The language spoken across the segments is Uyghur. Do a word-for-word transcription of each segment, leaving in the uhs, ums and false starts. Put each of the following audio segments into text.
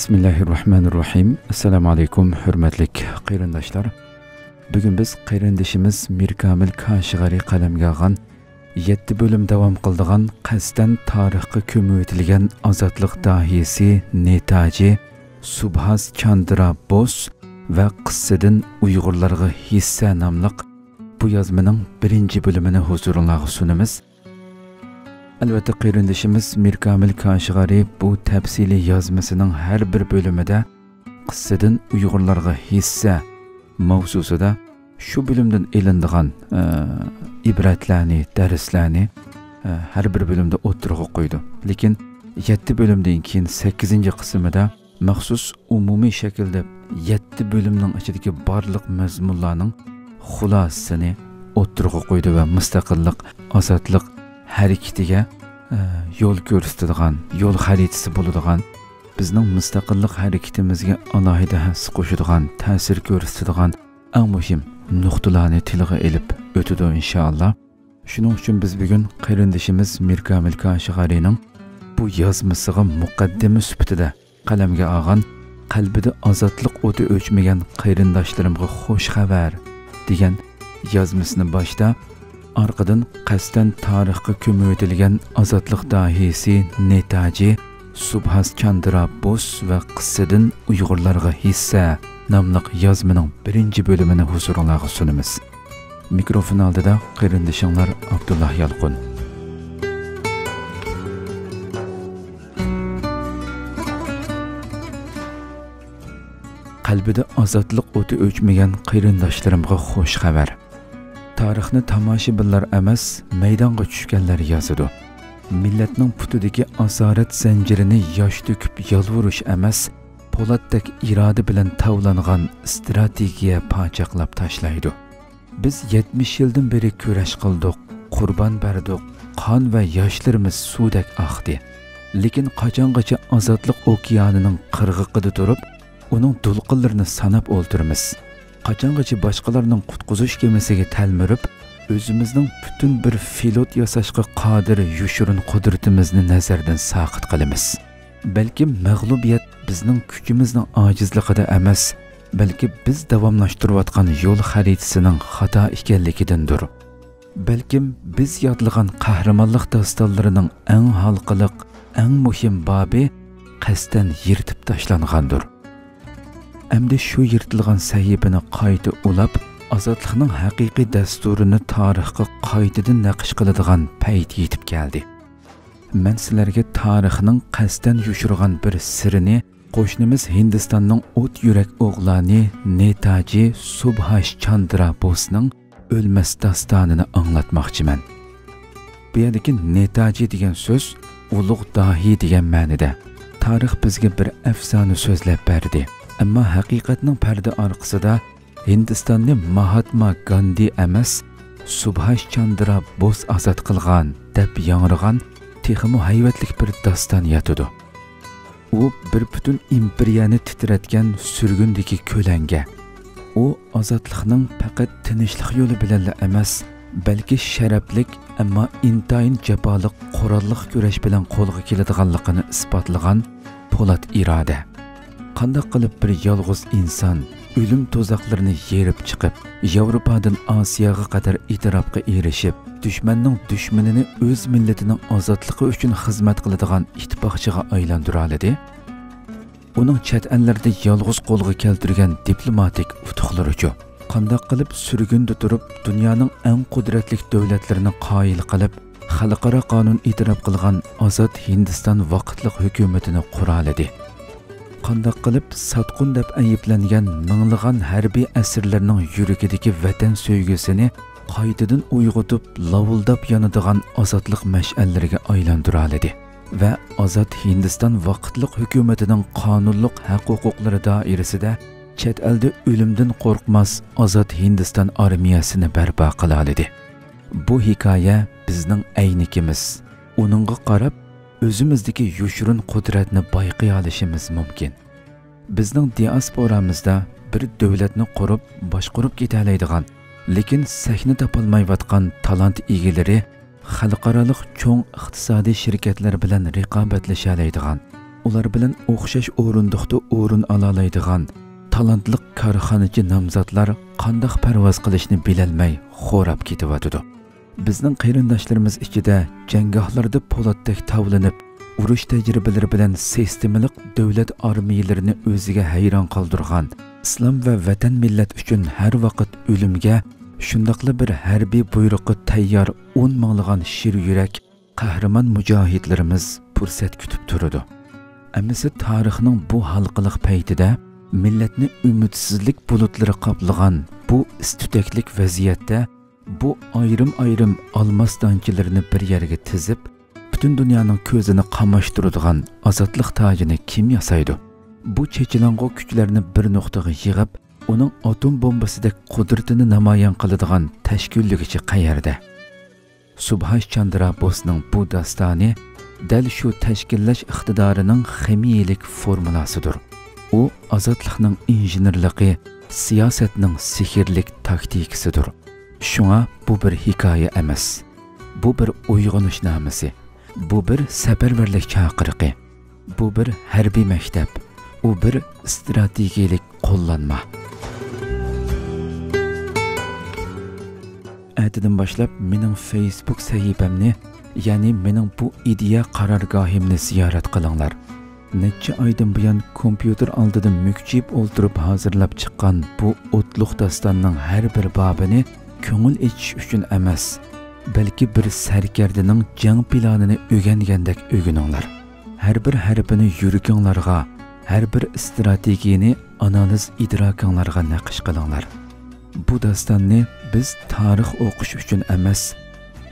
بىسمىللاھىررەھمانىررەھىم. ئەسسالامۇ ئەلەيكۇم، ھۆرمەتلىك قېرىنداشلار. بۈگۈن بىز قېرىندىشىمىز مىركامىل كاشىغارى قەلەمگە ئالغان يەتتە بۆلۈم داۋام قىلىدىغان قەستەن تارىخقا كۆمۈۋېتىلگەن ئازادلىق داھىيسى نېتاجى سۇبھاس چاندرا بوس ۋە قىسسىدىن ئۇيغۇرلارغا ھېسسە ناملىق بۇ يازمىنىڭ بىرىنچى بۆلۈمىنى ھۇزۇرۇڭلارغا سۇنىمىز. ئەلۋەتتە، قېرىندىشىمىز مىركامىل كاشىغارى بۇ تەپسىلىي يازمىسىنىڭ ھەر بىر بۆلۈمىدە قىسسىدىن ئۇيغۇرلارغا ھېسسە ماۋزۇسىدا شۇ بۆلۈمدىن ئېلىنىدىغان، ئە، ئىبرەتلەرنى، دەرسلەرنى، ئە، ھەر بىر بۆلۈمدە ئوتتۇرىغا قويىدۇ. لېكىن يەتتە بۆلۈمدىن كېيىن سەككىزىنچى قىسمىدا مەخسۇس ئومۇمىي شەكىلدە يەتتە بۆلۈمنىڭ ئىچىدىكى بارلىق مەزمۇنلارنىڭ خۇلاسىسىنى ئوتتۇرىغا قويدى ۋە مۇستەقىللىق، ئازادلىق ھەرىكىتىگە، ئە، يول كۆرسىتىدىغان، يول خەرىتىسى بولىدىغان، بىزنىڭ مۇستەقىللىق ھەرىكىتىمىزگە ئالاھىدە ھەسسە قوشىدىغان، تەسىر كۆرسىتىدىغان ئەڭ مۇھىم نۇقتىلارنى تىلغا ئېلىپ ئۆتىدۇ، ئىنشائاللا. شۇنىڭ ئۈچۈن بىز بۈگۈن قېرىندىشىمىز مىركامىل كاشىغارىنىڭ بۇ يازمىسىغا مۇقەددىمە سۈپىتىدە قەلەمگە ئالغان قەلبىدە ئازادلىق ئوتى ئۆچمىگەن قېرىنداشلىرىمغا خوش خەۋەر دېگەن يازمىسىنى باشتا، ئارقىدىن قەستەن تارىخقا كۆمۈۋېتىلگەن ئازادلىق داھىيسى نېتاجى سۇبھاس چاندرا بوس ۋە قىسسىدىن ئۇيغۇرلارغا ھېسسە ناملىق يازمىنىڭ بىرىنچى بۆلۈمىنى ھۇزۇرۇڭلارغا سۇنىمىز. مىكروفون ئالدىدا قېرىندىشىڭلار ئابدۇللا يالقۇن. قەلبىدە ئازادلىق ئوتى ئۆچمىگەن قېرىنداشلىرىمغا خوش خەۋەر. تارىخنى تاماشىبىنلار ئەمەس، مەيدانغا چۈشكەنلەر يازىدۇ. مىللەتنىڭ پۇتىدىكى ئاسارەت زەنجىرىنى ياش تۆكۈپ يالۋۇرۇش ئەمەس، پولاتتەك ئىرادە بىلەن تاۋلانغان ئىستراتېگىيە پاچاقلاپ تاشلايدۇ. بىز يەتمىش يىلدىن بېرى كۈرەش قىلدۇق، قۇربان بەردۇق، قان ۋە ياشلىرىمىز سۇدەك ئاقتى. لېكىن قاچانغىچە ئازادلىق ئوكيانىنىڭ قىرغىقىدا تۇرۇپ، ئۇنىڭ دولقۇنلىرىنى ساناپ ئولتۇرىمىز؟ قاچانغىچە باشقىلارنىڭ قۇتقۇزۇش كېمىسىگە تەلمۈرۈپ، ئۆزىمىزنىڭ پۈتۈن بىر فلوت ياساشقا قادىر يوشۇرۇن قۇدرىتىمىزنى نەزەردىن ساقىت قىلىمىز؟ بەلكىم مەغلۇبىيەت بىزنىڭ كۈچىمىزنىڭ ئاجىزلىقىدا ئەمەس، بەلكى بىز داۋاملاشتۇرۇۋاتقان يول خەرىتىسىنىڭ خاتا ئىكەنلىكىدىندۇر. بەلكىم بىز يادلىغان قەھرىمانلىق داستانلىرىنىڭ ئەڭ ھالقىلىق، ئەڭ مۇھىم بابى قەستەن يىرتىپ تاشلانغاندۇر. ئەمدى شۇ يىرتىلغان سەھىپىنى قايتا ئۇلاپ، ئازادلىقنىڭ ھەقىقىي دەستۇرىنى تارىخقا قايتىدىن نەقىش قىلىدىغان پەيت يېتىپ كەلدى. مەن سىلەرگە تارىخنىڭ قەستەن يوشۇرغان بىر سىرىنى، قوشنىمىز ھىندىستاننىڭ ئوت يۈرەك ئوغلانى نېتاجى سۇبھاش چاندرا بوسنىڭ ئۆلمەس داستانىنى ئاڭلاتماقچىمەن. بۇ يەردىكى نېتاجى دېگەن سۆز ئۇلۇغ داھىي دېگەن مەنىدە. تارىخ بىزگە بىر ئەپسانە سۆزلەپ بەردى. ئەمما ھەقىقەتنىڭ پەردە ئارقىسىدا ھىندىستاننى ماھاتما گاندى ئەمەس، سۇبھاش چاندرا بوس ئازاد قىلغان، دەپ ياڭرىغان تېخىمۇ ھەيۋەتلىك بىر داستان ياتىدۇ. ئۇ بىر پۈتۈن ئىمپېرىيەنى تىترەتكەن سۈرگۈندىكى كۆلەڭگە. ئۇ ئازادلىقنىڭ پەقەت تىنچلىق يولى بىلەنلا ئەمەس، بەلكى شەرەپلىك، ئەمما ئىنتايىن جاپالىق قوراللىق كۈرەش بىلەن قولغا كېلىدىغانلىقىنى ئىسپاتلىغان پولات ئىرادە. قانداق قىلىپ بىر يالغۇز ئىنسان ئۆلۈم تۇزاقلىرىنى يېرىپ چىقىپ، ياۋروپادىن ئاسىياغا قەدەر ئېتىراپقا ئېرىشىپ، دۈشمەننىڭ دۈشمىنىنى ئۆز مىللىتىنىڭ ئازادلىقى ئۈچۈن خىزمەت قىلىدىغان ئىتتىپاقچىغا ئايلاندۇرالىدى؟ ئۇنىڭ چەت ئەللەردە يالغۇز قولغا كەلتۈرگەن دىپلوماتىك ئۇتۇقلىرىچۇ؟ قانداق قىلىپ سۈرگۈندە تۇرۇپ، دۇنيانىڭ ئەڭ قۇدرەتلىك دۆلەتلىرىنى قايىل قىلىپ، خەلقئارا قانۇن ئېتىراپ قىلغان ئازاد ھىندىستان ۋاقىتلىق ھۆكۈمىتىنى قۇرالىدى؟ قانداق قىلىپ ساتقۇن دەپ ئەيىبلەنگەن مىڭلىغان ھەربىي ئەسىرلەرنىڭ يۈرىكىدىكى ۋەتەن سۆيگۈسىنى قايتىدىن ئويغىتىپ، لاۋۇلداپ يانىدىغان ئازادلىق مەشئەللىرىگە ئايلاندۇرالىدى؟ ۋە ئازاد ھىندىستان ۋاقىتلىق ھۆكۈمىتىنىڭ قانۇنلۇق ھەق-ھوقۇقلىرى دائىرىسىدە چەت ئەلدە ئۆلۈمدىن قورقماس ئازاد ھىندىستان ئارمىيەسىنى بەرپا قىلالىدى. بۇ ھېكايە بىزنىڭ ئەينىكىمىز. ئۇنىڭغا قاراپ، ئۆزىمىزدىكى يوشۇرۇن قۇدرەتنى بايقىيالىشىمىز مۇمكىن. بىزنىڭ دىئاسپورامىزدا بىر دۆلەتنى قۇرۇپ، باشقۇرۇپ كېتەلەيدىغان، لېكىن سەھنە تاپالمايۋاتقان تالانت ئىگىلىرى خەلقئارالىق چوڭ ئىقتىسادىي شىركەتلەر بىلەن رىقابەتلىشەلەيدىغان، ئۇلار بىلەن ئوخشاش ئورۇندۇقتا ئورۇن ئالالايدىغان تالانتلىق كارخانىچى نامزاتلار قانداق پەرۋاز قىلىشنى بىلەلمەي خوراپ كېتىۋاتىدۇ. بىزنىڭ قېرىنداشلىرىمىز ئىچىدە جەڭگاھلاردا پولاتتەك تاۋلىنىپ، ئۇرۇش تەجرىبىلىرى بىلەن سىستېمىلىق دۆلەت ئارمىيىلىرىنى ئۆزىگە ھەيران قالدۇرغان، ئىسلام ۋە ۋەتەن مىللەت ئۈچۈن ھەر ۋاقىت ئۆلۈمگە، شۇنداقلا بىر ھەربىي بۇيرۇققا تەييار ئون مىڭلىغان شىر يۈرەك، قەھرىمان مۇجاھىدلىرىمىز پۇرسەت كۈتۈپ تۇرىدۇ. ئەمىسە تارىخنىڭ بۇ ھالقىلىق پەيتىدە، مىللەتنى ئۈمىدسىزلىك بۇلۇتلىرى قاپلىغان بۇ ئىس-تۈتەكلىك ۋەزىيەتتە، بۇ ئايرىم-ئايرىم ئالماس دانچىلىرىنى بىر يەرگە تىزىپ، پۈتۈن دۇنيانىڭ كۆزىنى قاماشتۇرىدىغان ئازادلىق تاجىنى كىم ياسايدۇ؟ بۇ چېچىلاڭغۇ كۈچلەرنى بىر نۇقتىغا يىغىپ، ئۇنىڭ ئاتوم بومبىسىدەك قۇدرىتىنى نامايان قىلىدىغان تەشكىللىگۈچى قەيەردە؟ سۇبھاش چاندرا بوسنىڭ بۇ داستانى دەل شۇ تەشكىللەش ئىقتىدارىنىڭ خىمىيىلىك فورمۇلاسىدۇر. ئۇ ئازادلىقنىڭ ئىنژېنېرلىقى، سىياسەتنىڭ سېھىرلىك تاكتىكىسىدۇر. شۇڭا بۇ بىر ھېكايە ئەمەس. بۇ بىر ئويغىنىشنامىسى. بۇ بىر سەپەرۋەرلىك چاقىرىقى. بۇ بىر ھەربىي مەكتەپ. ئۇ بىر ئىستراتېگىيەلىك قوللانما. ئەتىدىن باشلاپ مېنىڭ فېيسبۇك سەھىپەمنى، يەنى مېنىڭ بۇ ئىدىيە قارارگاھىمنى زىيارەت قىلىڭلار. نەچچە ئايدىن بۇيان كومپيۇتېر ئالدىدا مۈكچىيىپ ئولتۇرۇپ ھازىرلاپ چىققان بۇ ئوتلۇق داستاننىڭ ھەر بىر بابىنى كۆڭۈل ئېچىش ئۈچۈن ئەمەس، بەلكى بىر سەركەردىنىڭ جەڭ پىلانىنى ئۆگەنگەندەك ئۆگىنىڭلار. ھەر بىر ھەرپىنى يۈرىكىڭلارغا، ھەر بىر ئىستراتېگىيەنى ئانالىز ئىدراكىڭلارغا نەقىش قىلىڭلار. بۇ داستاننى بىز تارىخ ئوقۇش ئۈچۈن ئەمەس،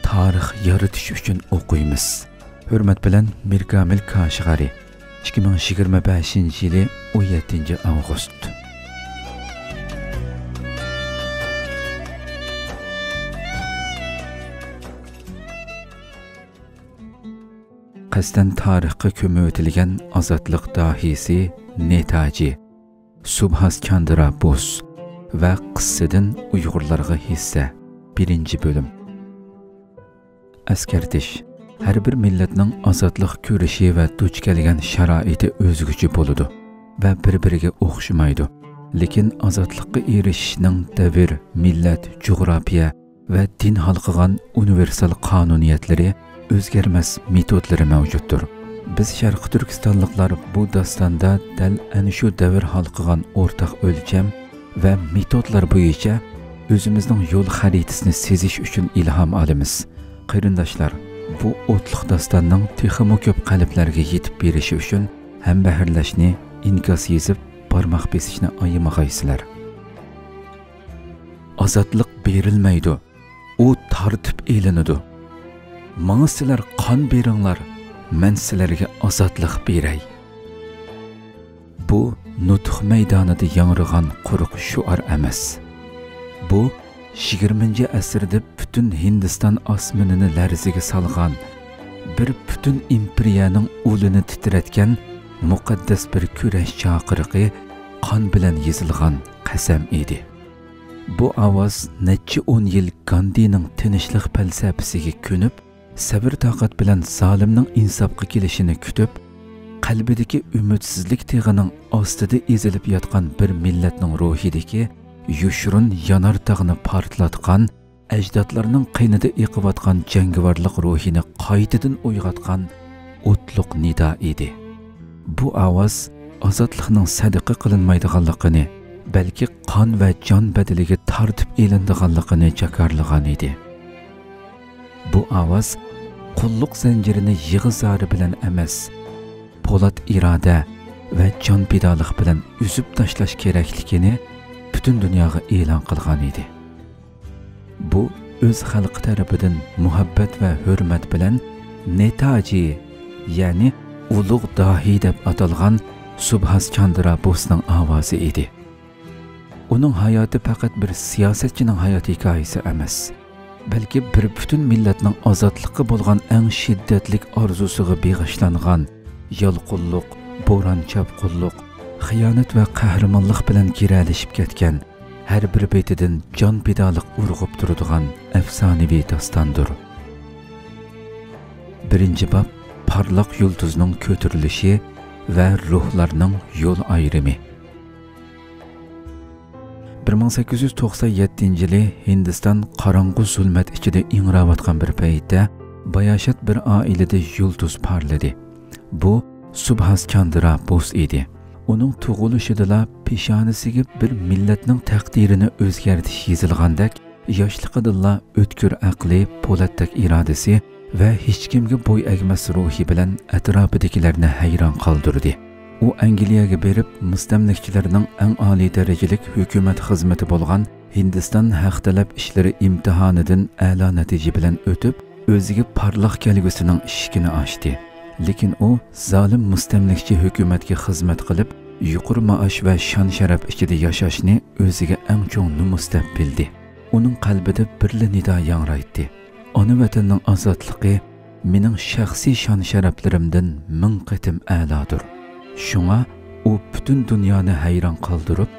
تارىخ يارىتىش ئۈچۈن ئوقۇيمىز. ھۆرمەت بىلەن، مىركامىل كاشغەرى. ئىككى مىڭ يىگىرمە بەشىنچى يىلى ئون يەتتىنچى ئاۋغۇست. قەستەن تارىخقا كۆمۈۋېتىلگەن ئازادلىق داھىيسى نېتاجى سۇبھاس چاندرا بوس ۋە قىسسىدىن ئۇيغۇرلارغا ھىسسە، بىرىنچى بۆلۈم. ئەسكەرتىش: ھەر بىر مىللەتنىڭ ئازادلىق كۈرىشى ۋە دۇچ كەلگەن شارائىتى ئۆزگىچە بولىدۇ ۋە بىر-بىرىگە ئوخشىمايدۇ. لېكىن ئازادلىققا ئېرىشىشنىڭ دەۋر، مىللەت، جۇغراپىيە ۋە دىن ھالقىغان ئۇنىۋېرسال قانۇنىيەتلىرى، ئۆزگەرمەس مېتودلىرى مەۋجۇتتۇر. بىز شەرقىي تۈركىستانلىقلار بۇ داستاندا دەل ئەنە شۇ دەۋر ھالقىغان ئورتاق ئۆلچەم ۋە مېتودلار بويىچە ئۆزىمىزنىڭ يول خەرىتىسىنى سىزىش ئۈچۈن ئىلھام ئالىمىز. قېرىنداشلار، بۇ ئوتلۇق داستاننىڭ تېخىمۇ كۆپ قەلبلەرگە يېتىپ بېرىشى ئۈچۈن ھەمبەھىرلەشنى، ئىنكاس يېزىپ، بارماق بېسىشنى ئايىمىغايسىلەر. ئازادلىق بېرىلمەيدۇ، ئۇ تارتىپ ئېلىنىدۇ. ماڭا سىلەر قان بېرىڭلار، مەن سىلەرگە ئازادلىق بېرەي. بۇ نۇتۇق مەيدانىدا ياڭرىغان قۇرۇق شوئار ئەمەس. بۇ يىگىرمىنچى ئەسىردە پۈتۈن ھىندىستان ئاسمىنىنى لەرزىگە سالغان، بىر پۈتۈن ئىمپېرىيەنىڭ ئۇلىنى تىترەتكەن مۇقەددەس بىر كۈرەش چاقىرىقى، قان بىلەن يېزىلغان قەسەم ئىدى. بۇ ئاۋاز نەچچە ئون يىل گاندىنىڭ تىنچلىق پەلسەپىسىگە كۆنۈپ، سەۋر-تاقەت بىلەن زالىمنىڭ ئىنساپقا كېلىشىنى كۈتۈپ، قەلبىدىكى ئۈمىدسىزلىك تېغىنىڭ ئاستىدا ئېزىلىپ ياتقان بىر مىللەتنىڭ روھىدىكى يوشۇرۇن يانار تاغنى پارتلاتقان، ئەجدادلارنىڭ قېنىدا ئېقىۋاتقان جەڭگىۋارلىق روھىنى قايتىدىن ئويغاتقان ئوتلۇق نىدا ئىدى. بۇ ئاۋاز ئازادلىقنىڭ سەدىقە قىلىنمايدىغانلىقىنى، بەلكى قان ۋە جان بەدىلىگە تارتىپ ئېلىنىدىغانلىقىنى جاكارلىغان ئىدى. بۇ ئاۋاز قۇللۇق زەنجىرىنى يىغا-زارى بىلەن ئەمەس، پولات ئىرادە ۋە جان پىدالىق بىلەن ئۈزۈپ تاشلاش كېرەكلىكىنى پۈتۈن دۇنياغا ئېلان قىلغان ئىدى. بۇ ئۆز خەلقى تەرىپىدىن مۇھەببەت ۋە ھۆرمەت بىلەن نېتاجى، يەنى ئۇلۇغ داھىي دەپ ئاتالغان سۇبھاس چاندرا بوسنىڭ ئاۋازى ئىدى. ئۇنىڭ ھاياتى پەقەت بىر سىياسەتچىنىڭ ھايات ھېكايىسى ئەمەس، بەلكى بىر پۈتۈن مىللەتنىڭ ئازادلىققا بولغان ئەڭ شىددەتلىك ئارزۇسىغا بېغىشلانغان، يالقۇنلۇق، بوران-چاپقۇنلۇق، خىيانەت ۋە قەھرىمانلىق بىلەن گىرەلىشىپ كەتكەن، ھەر بىر بېتىدىن جان پىدالىق ئۇرغۇپ تۇرىدىغان ئەپسانىۋى داستاندۇر. بىرىنچى باب، پارلاق يۇلتۇزنىڭ كۆتۈرۈلۈشى ۋە روھلارنىڭ يول ئايرىمى. بىر مىڭ سەككىز يۈز توقسان يەتتىنچى يىلى ھىندىستان قاراڭغۇ زۇلمەت ئىچىدە ئىڭراۋاتقان بىر پەيتتە، باياشات بىر ئائىلىدە يۇلتۇز پارلىدى. بۇ سۇبھاس چاندرا بوس ئىدى. ئۇنىڭ تۇغۇلۇشىدىلا پېشانىسىگە بىر مىللەتنىڭ تەقدىرىنى ئۆزگەرتىش يېزىلغاندەك، ياشلىقىدىلا ئۆتكۈر ئەقلى، پولاتتەك ئىرادىسى ۋە ھېچكىمگە بوي ئەگمەس روھى بىلەن ئەتراپىدىكىلەرنى ھەيران قالدۇردى. ئۇ ئەنگلىيەگە بېرىپ، مۇستەملىكىچىلەرنىڭ ئەڭ ئالىي دەرىجىلىك ھۆكۈمەت خىزمىتى بولغان ھىندىستان ھەق تەلەپ ئىشلىرى ئىمتىھانىدىن ئەلا نەتىجە بىلەن ئۆتۈپ، ئۆزىگە پارلاق كەلگۈسىنىڭ ئىشىكىنى ئاچتى. لېكىن ئۇ زالىم مۇستەملىكىچى ھۆكۈمەتكە خىزمەت قىلىپ، يۇقىرى مائاش ۋە شان-شەرەپ ئىچىدە ياشاشنى ئۆزىگە ئەڭ چوڭ نومۇس دەپ بىلدى. ئۇنىڭ قەلبىدە بىرلا نىدا ياڭرايتتى: «ئانا ۋەتەننىڭ ئازادلىقى مېنىڭ شەخسىي شان-شەرەپلىرىمدىن مىڭ قېتىم ئەلادۇر.» شۇڭا ئۇ پۈتۈن دۇنيانى ھەيران قالدۇرۇپ،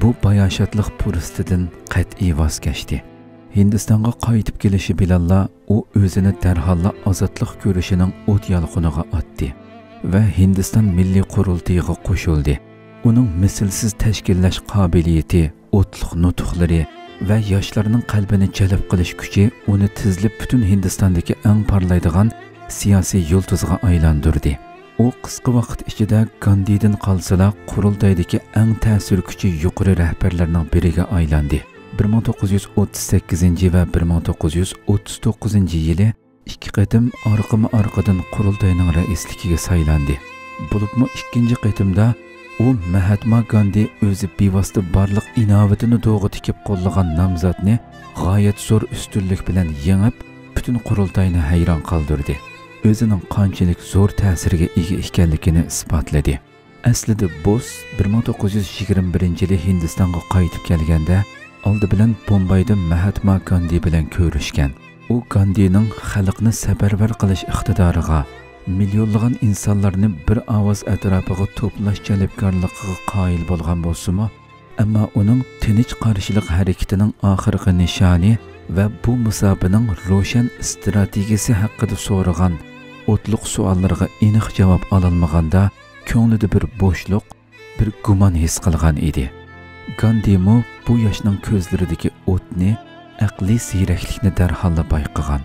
بۇ باياشاتلىق پۇرسىتىدىن قەتئىي ۋاز كەچتى. ھىندىستانغا قايتىپ كېلىشى بىلەنلا ئۇ ئۆزىنى دەرھاللا ئازادلىق كۈرىشىنىڭ ئوت يالقۇنىغا ئاتتى ۋە ھىندىستان مىللىي قۇرۇلتىيىغا قوشۇلدى. ئۇنىڭ مىسلىسىز تەشكىللەش قابىلىيىتى، ئوتلۇق نۇتۇقلىرى ۋە ياشلارنىڭ قەلبىنى جەلپ قىلىش كۈچى ئۇنى تېزلا پۈتۈن ھىندىستاندىكى ئەڭ پارلايدىغان سىياسىي يۇلتۇزغا ئايلاندۇردى. ئۇ قىسقا ۋاقىت ئىچىدە گاندىدىن قالسىلا، قۇرۇلتايدىكى ئەڭ تەسىر كۈچى يۇقىرى رەھبەرلەرنىڭ بىرىگە ئايلاندى. بىر مىڭ توققۇز يۈز ئوتتۇز سەككىزىنچى ۋە بىر مىڭ توققۇز يۈز ئوتتۇز توققۇزىنچى يىلى ئىككى قېتىم ئارقىمۇ ئارقىدىن قۇرۇلتاينىڭ رەئىسلىكىگە سايلاندى. بولۇپمۇ ئىككىنچى قېتىمدا ئۇ مەھاتما گاندى ئۆزى بىۋاسىتە بارلىق ئىناۋىتىنى دوغا تىكىپ قوللىغان نامزاتنى غايەت زور ئۈستۈنلۈك بىلەن يېڭىپ، پۈتۈن قۇرۇلتاينى ھەيران قالدۇردى. ئۆزىنىڭ قانچىلىك زور تەسىرگە ئىگە ئىكەنلىكىنى ئىسپاتلىدى. ئەسلىدە بوس بىر مىڭ توققۇز يۈز يىگىرمە بىرىنچى يىلى ھىندىستانغا قايتىپ كەلگەندە، ئالدى بىلەن بومبايدا مەھاتما گاندى بىلەن كۆرۈشكەن. ئۇ گاندىنىڭ خەلقنى سەپەرۋەر قىلىش ئىقتىدارىغا، مىليونلىغان ئىنسانلارنى بىر ئاۋاز ئەتراپىغا توپلاش جەلپكارلىقىغا قايىل بولغان بولسىمۇ، ئەمما ئۇنىڭ تىنچ قارشىلىق ھەرىكىتىنىڭ ئاخىرقى نىشانى ۋە بۇ مۇساپىنىڭ روشەن ئىستراتېگىيىسى ھەققىدە سورىغان ئوتلۇق سوئاللىرىغا ئېنىق جاۋاب ئالالمىغاندا، كۆڭلىدە بىر بوشلۇق، بىر گۇمان ھېس قىلغان ئىدى. گاندىمۇ بۇ ياشنىڭ كۆزلىرىدىكى ئوتنى، ئەقلىي زېرەكلىكنى دەرھاللا بايقىغان.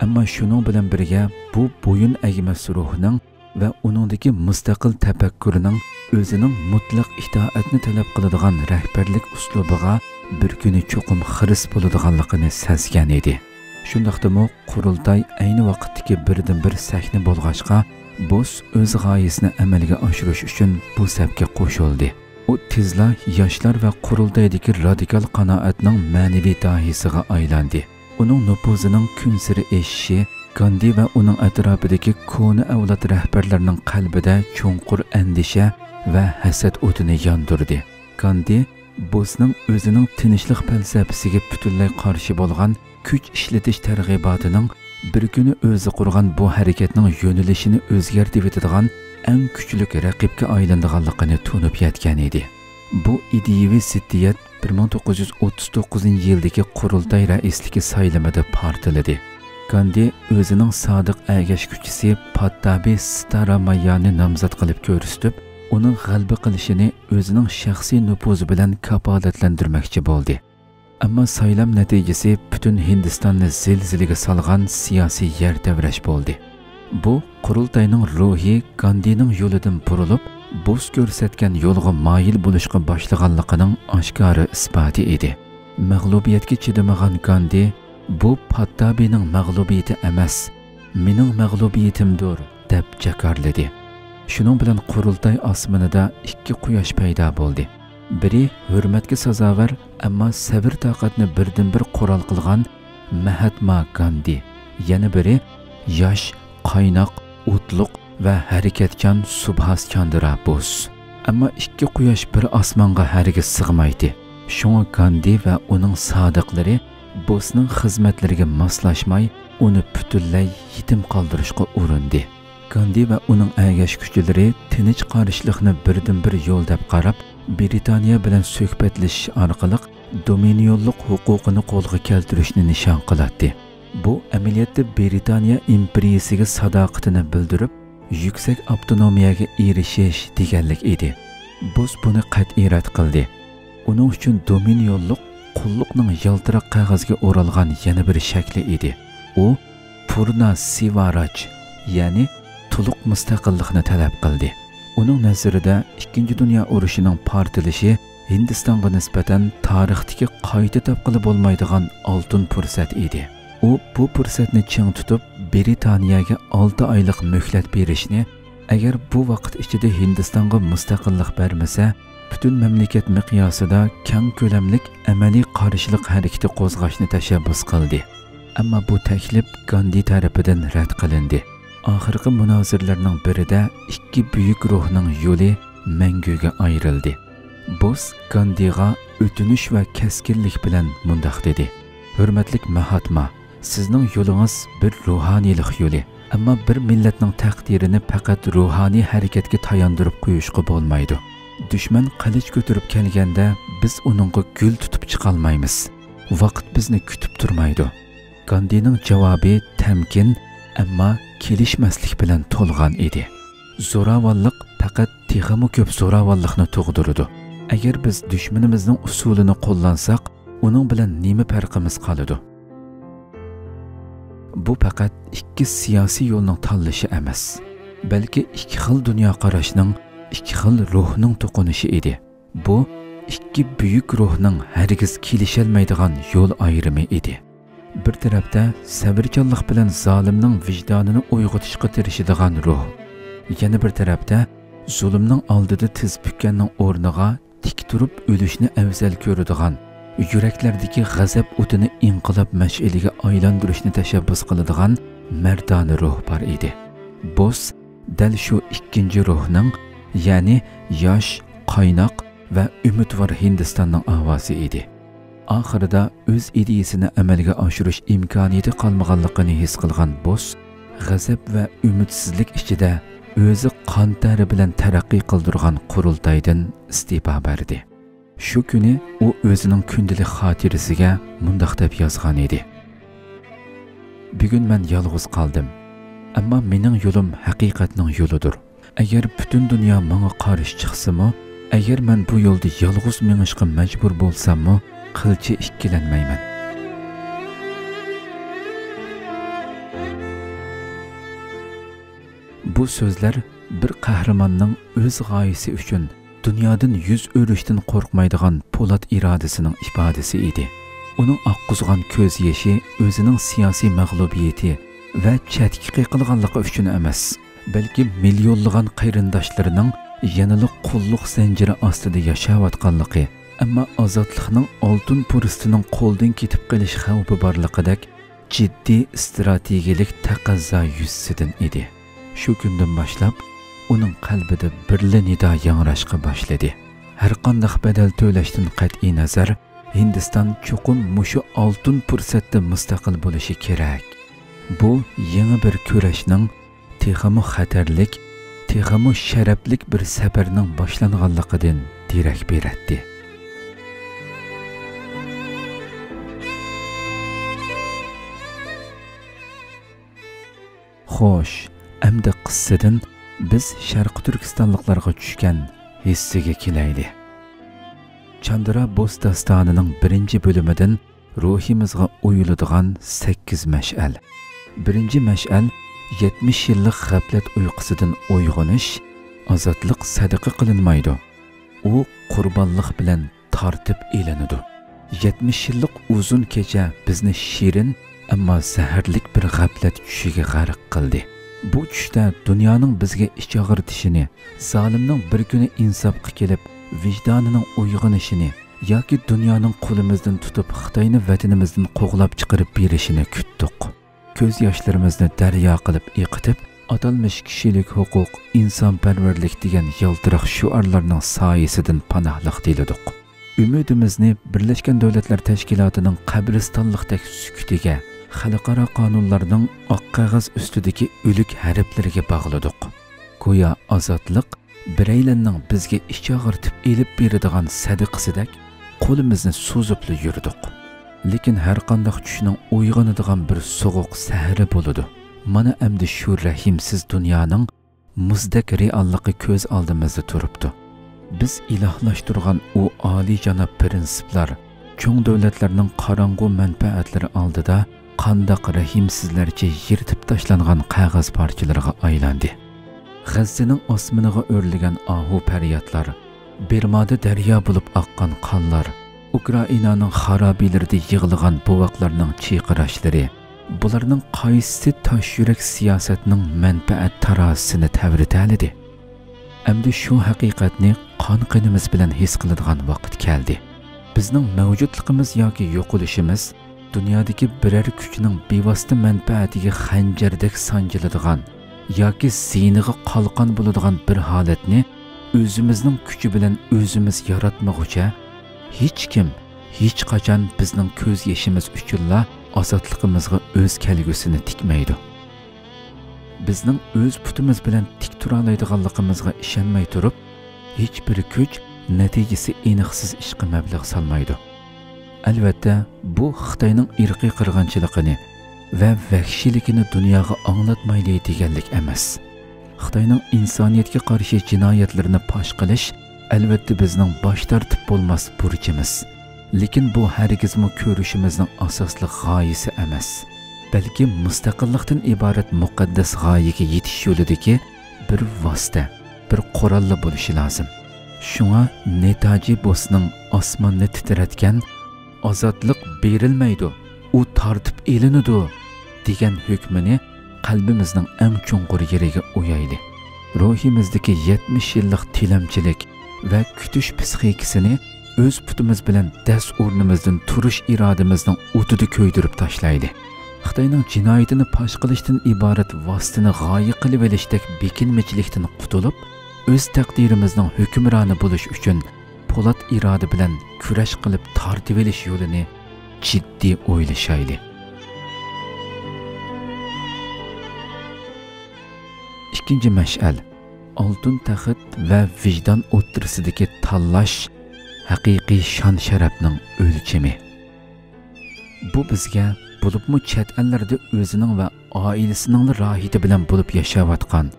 ئەمما شۇنىڭ بىلەن بىرگە، بۇ بويۇن ئەگمەس روھنىڭ ۋە ئۇنىڭدىكى مۇستەقىل تەپەككۇرنىڭ ئۆزىنىڭ مۇتلەق ئىتائەتنى تەلەپ قىلىدىغان رەھبەرلىك ئۇسلۇبىغا بىر كۈنى چوقۇم خىرىس بولىدىغانلىقىنى سەزگەن ئىدى. شۇنداقتىمۇ قۇرۇلتاي ئەينى ۋاقىتتىكى بىردىنبىر سەھنە بولغاچقا، بوس ئۆز غايىسىنى ئەمەلگە ئاشۇرۇش ئۈچۈن بۇ سەپكە قوشۇلدى. ئۇ تېزلا ياشلار ۋە قۇرۇلتايدىكى رادىكال قانائەتنىڭ مەنىۋى داھىيسىغا ئايلاندى. ئۇنىڭ نوپۇزىنىڭ كۈنسېرى ئېشىشى گاندى ۋە ئۇنىڭ ئەتراپىدىكى كونا ئەۋلاد رەھبەرلىرىنىڭ قەلبىدە چوڭقۇر ئەندىشە ۋە ھەسەت ئوتىنى ياندۇردى. گاندى بوسنىڭ ئۆزىنىڭ تىنچلىق پەلسەپىسىگە پۈتۈنلەي قارشى بولغان كۈچ ئىشلىتىش تەرغىباتىنىڭ بىر كۈنى ئۆزى قۇرغان بۇ ھەرىكەتنىڭ يۆنىلىشىنى ئۆزگەرتىۋېتىدىغان ئەڭ كۈچلۈك رەقىبكە ئايلىنىدىغانلىقىنى تونۇپ يەتكەن ئىدى. بۇ ئىدىيىۋى زىددىيەت بىر مىڭ توققۇز يۈز ئوتتۇز توققۇزىنچى يىلدىكى قۇرۇلتاي رەئىسلىكى سايلىمىدا پارتلىدى. گاندى ئۆزىنىڭ سادىق ئەگەشكۈچىسى پاتتابى ستارامايانى نامزات قىلىپ كۆرسىتىپ، ئۇنىڭ غەلىبە قىلىشىنى ئۆزىنىڭ شەخسىي نوپۇزى بىلەن كاپالەتلەندۈرمەكچى بولدى. ئەمما سايلام نەتىجىسى پۈتۈن ھىندىستاننى زىلزىلىگە سالغان سىياسىي يەر تەۋرەش بولدى. بۇ قۇرۇلتاينىڭ روھى گاندىنىڭ يولىدىن بۇرۇلۇپ، بوس كۆرسەتكەن يولغا مايىل بولۇشقا باشلىغانلىقىنىڭ ئاشكارا ئىسپاتى ئىدى. مەغلۇبىيەتكە چىدىمىغان گاندى، «بۇ پاتتابىنىڭ مەغلۇبىيىتى ئەمەس، مېنىڭ مەغلۇبىيىتىمدۇر» دەپ جاكارلىدى. شۇنىڭ بىلەن قۇرۇلتاي ئاسمىنىدا ئىككى قۇياش پەيدا بولدى. بىرى ھۆرمەتكە سازاۋەر، ئەمما سەۋر-تاقەتنى بىردىنبىر قورال قىلغان مەھاتما گاندى، يەنە بىرى ياش، قايناق، ئوتلۇق ۋە ھەرىكەتچان سۇبھاس چاندرا بوس. ئەمما ئىككى قۇياش بىر ئاسمانغا ھەرگىز سىغمايتتى. شۇڭا گاندى ۋە ئۇنىڭ سادىقلىرى بوسنىڭ خىزمەتلىرىگە ماسلاشماي، ئۇنى پۈتۈنلەي يېتىم قالدۇرۇشقا ئۇرۇندى. گاندى ۋە ئۇنىڭ ئەگەشكۈچىلىرى تىنچ قارشىلىقنى بىردىنبىر يول دەپ قاراپ، برىتانىيە بىلەن سۆھبەتلىشىش ئارقىلىق دومىنىيونلۇق ھوقۇقىنى قولغا كەلتۈرۈشنى نىشان قىلاتتى. بۇ ئەمەلىيەتتە برىتانىيە ئىمپېرىيىسىگە ساداقىتىنى بىلدۈرۈپ، يۈكسەك ئاپتونومىيەگە ئېرىشىش دېگەنلىك ئىدى. بوس بۇنى قەتئىي رەت قىلدى. ئۇنىڭ ئۈچۈن دومىنىيونلۇق قۇللۇقنىڭ يالتىراق قەغەزگە ئورالغان يەنە بىر شەكلى ئىدى. ئۇ پۇرنا سىۋاراج، يەنى تولۇق مۇستەقىللىقنى تەلەپ قىلدى. ئۇنىڭ نەزىرىدە ئىككىنچى دۇنيا ئۇرۇشىنىڭ پارتلىشى ھىندىستانغا نىسبەتەن تارىختىكى قايتا تاپقىلى بولمايدىغان ئالتۇن پۇرسەت ئىدى. ئۇ بۇ پۇرسەتنى چىڭ تۇتۇپ، برىتانىيەگە ئالتە ئايلىق مۆھلەت بېرىشنى، ئەگەر بۇ ۋاقىت ئىچىدە ھىندىستانغا مۇستەقىللىق بەرمىسە، پۈتۈن مەملىكەت مىقياسىدا كەڭ كۆلەملىك ئەمەلىي قارشىلىق ھەرىكىتى قوزغاشنى تەشەببۇس قىلدى. ئەمما بۇ تەكلىپ گاندى تەرىپىدىن رەت قىلىندى. ئاخىرقى مۇنازىرىلەرنىڭ بىرىدە ئىككى بۈيۈك روھنىڭ يولى مەڭگۈگە ئايرىلدى. بوس گاندىغا ئۆتۈنۈش ۋە كەسكىنلىك بىلەن مۇنداق دېدى: «ھۆرمەتلىك ماھاتما، سىزنىڭ يولىڭىز بىر روھانىيلىق يولى، ئەمما بىر مىللەتنىڭ تەقدىرىنى پەقەت روھانىي ھەرىكەتكە تاياندۇرۇپ قويۇشقا بولمايدۇ. دۈشمەن قىلىچ كۆتۈرۈپ كەلگەندە، بىز ئۇنىڭغا گۈل تۇتۇپ چىقالمايمىز. ۋاقىت بىزنى كۈتۈپ تۇرمايدۇ.» گاندىنىڭ جاۋابى تەمكىن، ئەمما كېلىشمەسلىك بىلەن تولغان ئىدى. زوراۋانلىق پەقەت تېخىمۇ كۆپ زوراۋانلىقنى تۇغدۇرىدۇ. ئەگەر بىز دۈشمىنىمىزنىڭ ئۇسۇلىنى قوللانساق، ئۇنىڭ بىلەن نېمە پەرقىمىز قالىدۇ؟ بۇ پەقەت ئىككى سىياسىي يولنىڭ تاللىشى ئەمەس، بەلكى ئىككى خىل دۇنيا قاراشنىڭ، ئىككى خىل روھنىڭ توقۇنۇشى ئىدى. بۇ ئىككى بۈيۈك روھنىڭ ھەرگىز كېلىشەلمەيدىغان يول ئايرىمى ئىدى. بىر تەرەپتە سەۋرچانلىق بىلەن زالىمنىڭ ۋىجدانىنى ئويغىتىشقا تىرىشىدىغان روھ، يەنە بىر تەرەپتە زۇلۇمنىڭ ئالدىدا تىز پۈككەننىڭ ئورنىغا تىك تۇرۇپ ئۆلۈشنى ئەۋزەل كۆرىدىغان، يۈرەكلەردىكى غەزەپ ئوتىنى ئىنقىلاب مەشئىلىگە ئايلاندۇرۇشنى تەشەببۇس قىلىدىغان مەردانە روھ بار ئىدى. بوس دەل شۇ ئىككىنچى روھنىڭ، يەنى ياش، قايناق ۋە ئۈمىدۋار ھىندىستاننىڭ ئاۋازى ئىدى. ئاخىرىدا ئۆز ئىدىيىسىنى ئەمەلگە ئاشۇرۇش ئىمكانىيىتى قالمىغانلىقىنى ھېس قىلغان بوس، غەزەپ ۋە ئۈمىدسىزلىك ئىچىدە ئۆزى قان تەرى بىلەن تەرەققىي قىلدۇرغان قۇرۇلتايدىن ئىستېپا بەردى. شۇ كۈنى ئۇ ئۆزىنىڭ كۈندىلىك خاتىرىسىگە مۇنداق دەپ يازغان ئىدى: «بۈگۈن مەن يالغۇز قالدىم، ئەمما مېنىڭ يولۇم ھەقىقەتنىڭ يولىدۇر. ئەگەر پۈتۈن دۇنيا ماڭا قارشى چىقسىمۇ، ئەگەر مەن بۇ يولدا يالغۇز مېڭىشقا مەجبۇر بولساممۇ، قىلچە ئىككىلەنمەيمەن.» بۇ سۆزلەر بىر قەھرىماننىڭ ئۆز غايىسى ئۈچۈن دۇنيادىن يۈز ئۆرۈشتىن قورقمايدىغان پولات ئىرادىسىنىڭ ئىپادىسى ئىدى. ئۇنىڭ ئاققۇزغان كۆز يېشى ئۆزىنىڭ سىياسىي مەغلۇبىيىتى ۋە چەتكە قېقىلغانلىقى ئۈچۈن ئەمەس، بەلكى مىليونلىغان قېرىنداشلىرىنىڭ يەنىلا قۇللۇق زەنجىرى ئاستىدا ياشاۋاتقانلىقى، ئەمما ئازادلىقنىڭ ئالتۇن پۇرسىتىنىڭ قولدىن كېتىپ قېلىش خەۋپى بارلىقىدەك جىددىي ئىستراتېگىيەلىك تەقەززا يۈزىسىدىن ئىدى. شۇ كۈندىن باشلاپ ئۇنىڭ قەلبىدە بىرلا نىدا ياڭراشقا باشلىدى: «ھەرقانداق بەدەل تۆلەشتىن قەتئىينەزەر، ھىندىستان چوقۇم مۇشۇ ئالتۇن پۇرسەتتە مۇستەقىل بولۇشى كېرەك.» بۇ يېڭى بىر كۈرەشنىڭ تېخىمۇ خەتەرلىك، تېخىمۇ شەرەپلىك بىر سەپەرنىڭ باشلانغانلىقىدىن دېرەك بېرەتتى. خوش، ئەمدى قىسسىدىن بىز شەرقىي تۈركىستانلىقلارغا چۈشكەن ھېسسىگە كېلەيلى. چاندرا بوس داستانىنىڭ بىرىنچى بۆلۈمىدىن روھىمىزغا ئويۇلىدىغان سەككىز مەشئەل. بىرىنچى مەشئەل: يەتمىش يىللىق غەپلەت ئۇيقۇسىدىن ئويغىنىش. ئازادلىق سەدىقە قىلىنمايدۇ، ئۇ قۇربانلىق بىلەن تارتىپ ئېلىنىدۇ. يەتمىش يىللىق ئۇزۇن كېچە بىزنى شېرىن، ئەمما زەھەرلىك بىر غەپلەت چۈشىگە غەرق قىلدى. بۇ چۈشتە دۇنيانىڭ بىزگە ئىچ ئاغرىتىشىنى، زالىمنىڭ بىر كۈنى ئىنساپقا كېلىپ، ۋىجدانىنىڭ ئويغىنىشىنى ياكى دۇنيانىڭ قولىمىزدىن تۇتۇپ، خىتاينى ۋەتىنىمىزدىن قوغلاپ چىقىرىپ بېرىشىنى كۈتتۇق. كۆز ياشلىرىمىزنى دەريا قىلىپ ئېقىتىپ، ئاتالمىش كىشىلىك ھوقۇق، ئىنسانپەرۋەرلىك دېگەن يالتىراق شوئارلارنىڭ سايىسىدىن پاناھلىق تىلىدۇق. ئۈمىدىمىزنى بىرلەشكەن دۆلەتلەر تەشكىلاتىنىڭ قەبرىستانلىقتەك سۈكۈتىگە، خەلقئارا قانۇنلارنىڭ ئاق قەغەز ئۈستىدىكى ئۆلۈك ھەرپلىرىگە باغلىدۇق. گويا ئازادلىق بىرەيلەننىڭ بىزگە ئىچ ئاغرىتىپ ئېلىپ بېرىدىغان سەدىقىسىدەك قولىمىزنى سوزۇپلا يۈردۇق. لېكىن ھەرقانداق چۈشنىڭ ئويغىنىدىغان بىر سوغۇق سەھىرى بولىدۇ. مانا ئەمدى شۇ رەھىمسىز دۇنيانىڭ مۇزدەك رېئاللىقى كۆز ئالدىمىزدا تۇرۇپتۇ. بىز ئىلاھلاشتۇرغان ئۇ ئالىيجاناب پىرىنسىپلار چوڭ دۆلەتلەرنىڭ قاراڭغۇ مەنپەئەتلىرى ئالدىدا قانداق رەھىمسىزلەرچە يىرتىپ تاشلانغان قەغەز پارچىلىرىغا ئايلاندى. غەززىنىڭ ئاسمىنىغا ئۆرلىگەن ئاھۇ پەريادلار، بىرمادا دەريا بولۇپ ئاققان قانلار، ئۇكرائىنانىڭ خارابىلىرىدە يىغلىغان بوۋاقلارنىڭ چىرقىراشلىرى، بۇلارنىڭ قايسىسى تاش يۈرەك سىياسەتنىڭ مەنپەئەت تارازىسىنى تەۋرىتەلىدى؟ ئەمدى شۇ ھەقىقەتنى قان قېنىمىز بىلەن ھېس قىلىدىغان ۋاقىت كەلدى. بىزنىڭ مەۋجۇتلۇقىمىز ياكى يوقىلىشىمىز دۇنيادىكى بىرەر كۈچنىڭ بىۋاسىتە مەنپەئەتىگە خەنجەردەك سانجىلىدىغان ياكى زىيىنىغا قالقان بولىدىغان بىر ھالەتنى ئۆزىمىزنىڭ كۈچى بىلەن ئۆزىمىز ياراتمىغۇچە، ھېچكىم، ھېچقاچان بىزنىڭ كۆز يېشىمىز ئۈچۈنلا ئازادلىقىمىزغا ئۆز كەلگۈسىنى تىكمەيدۇ. بىزنىڭ ئۆز پۇتىمىز بىلەن تىك تۇرالايدىغانلىقىمىزغا ئىشەنمەي تۇرۇپ، ھېچبىر كۈچ نەتىجىسى ئېنىقسىز ئىشقا مەبلەغ سالمايدۇ. ئەلۋەتتە، بۇ خىتاينىڭ ئىرقىي قىرغىنچىلىقىنى ۋە ۋەھشىيلىكىنى دۇنياغا ئاڭلاتمايلى دېگەنلىك ئەمەس. خىتاينىڭ ئىنسانىيەتكە قارشى جىنايەتلىرىنى پاش قىلىش، ئەلۋەتتە، بىزنىڭ باش تارتىپ بولماس بۇرچىمىز. لېكىن بۇ ھەرگىزمۇ كۈرىشىمىزنىڭ ئاساسلىق غايىسى ئەمەس، بەلكى مۇستەقىللىقتىن ئىبارەت مۇقەددەس غايىگە يېتىش يولىدىكى بىر ۋاسىتە، بىر قوراللا بولۇشى لازىم. شۇڭا نېتاجى بوسنىڭ ئاسماننى تىترەتكەن «ئازادلىق بېرىلمەيدۇ، ئۇ تارتىپ ئېلىنىدۇ» دېگەن ھۆكمىنى قەلبىمىزنىڭ ئەڭ چوڭقۇر يېرىگە ئويايلى. روھىمىزدىكى يەتمىش يىللىق تىلەمچىلىك ۋە كۈتۈش پىسخىكىسىنى ئۆز پۇتىمىز بىلەن دەس ئورنىمىزدىن تۇرۇش ئىرادىمىزنىڭ ئوتىدا كۆيدۈرۈپ تاشلايلى. خىتاينىڭ جىنايىتىنى پاش قىلىشتىن ئىبارەت ۋاسىتىنى غايە قىلىۋېلىشتەك بېكىنمىچىلىكتىن قۇتۇلۇپ، ئۆز تەقدىرىمىزنىڭ ھۆكۈمرانى بولۇش ئۈچۈن پولات ئىرادە بىلەن كۈرەش قىلىپ تارتىۋېلىش يولىنى جىددىي ئويلىشايلى. ئىككىنچى مەشئەل، ئالتۇن تەخت ۋە ۋىجدان ئوتتۇرىسىدىكى تاللاش ھەقىقىي شان-شەرەپنىڭ ئۆلچىمى. بۇ بىزگە، بولۇپمۇ چەت ئەللەردە ئۆزىنىڭ ۋە ئائىلىسىنىڭلا راھىتى بىلەن بولۇپ ياشاۋاتقان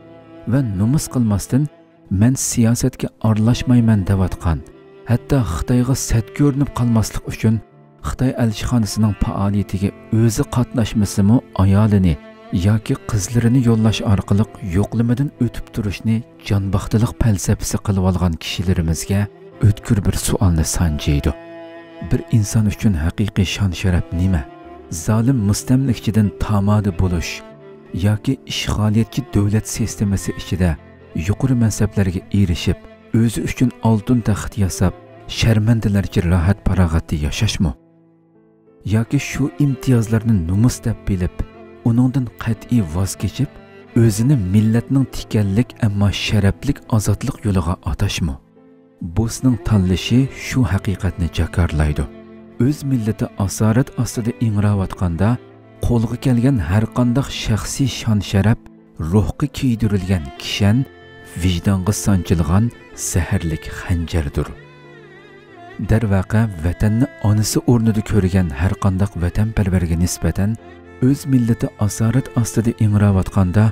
ۋە نومۇس قىلماستىن، «مەن سىياسەتكە ئارىلاشمايمەن» دەۋاتقان، ھەتتا خىتايغا سەت كۆرۈنۈپ قالماسلىق ئۈچۈن خىتاي ئەلچىخانىسىنىڭ پائالىيىتىگە ئۆزى قاتناشمىسىمۇ، ئايالىنى ياكى قىزلىرىنى يوللاش ئارقىلىق يوقلىمىدىن ئۆتۈپ تۇرۇشنى جانباختىلىق پەلسەپىسى قىلىۋالغان كىشىلىرىمىزگە ئۆتكۈر بىر سوئالنى سانجىيدۇ. بىر ئىنسان ئۈچۈن ھەقىقىي شان-شەرەپ نېمە؟ زالىم مۇستەملىكىچىدىن تامادە بولۇش ياكى ئىشغالىيەتچى دۆلەت سىستېمىسى ئىچىدە يۇقىرى مەنسەپلەرگە ئېرىشىپ، ئۆزى ئۈچۈن ئالتۇن تەخت ياساپ، شەرمەندىلەرچە راھەت-پاراغەتتە ياشاشمۇ؟ ياكى شۇ ئىمتىيازلارنى نومۇس دەپ بىلىپ، ئۇنىڭدىن قەتئىي ۋاز كېچىپ، ئۆزىنى مىللەتنىڭ تىكەنلىك، ئەمما شەرەپلىك ئازادلىق يولىغا ئاتاشمۇ؟ بوسنىڭ تاللىشى شۇ ھەقىقەتنى جاكارلايدۇ. ئۆز مىللىتى ئاسارەت ئاستىدا ئىڭراۋاتقاندا، قولغا كەلگەن ھەرقانداق شەخسىي شان-شەرەپ، روھقا كىيدۈرۈلگەن كىشەن، ۋىجدانغا سانچىلغان زەھەرلىك خەنجەردۇر. دەرۋەقە، ۋەتەننى ئانىسى ئورنىدا كۆرگەن ھەرقانداق ۋەتەنپەرۋەرگە نىسبەتەن، ئۆز مىللىتى ئاسارەت ئاستىدا ئىڭراۋاتقاندا،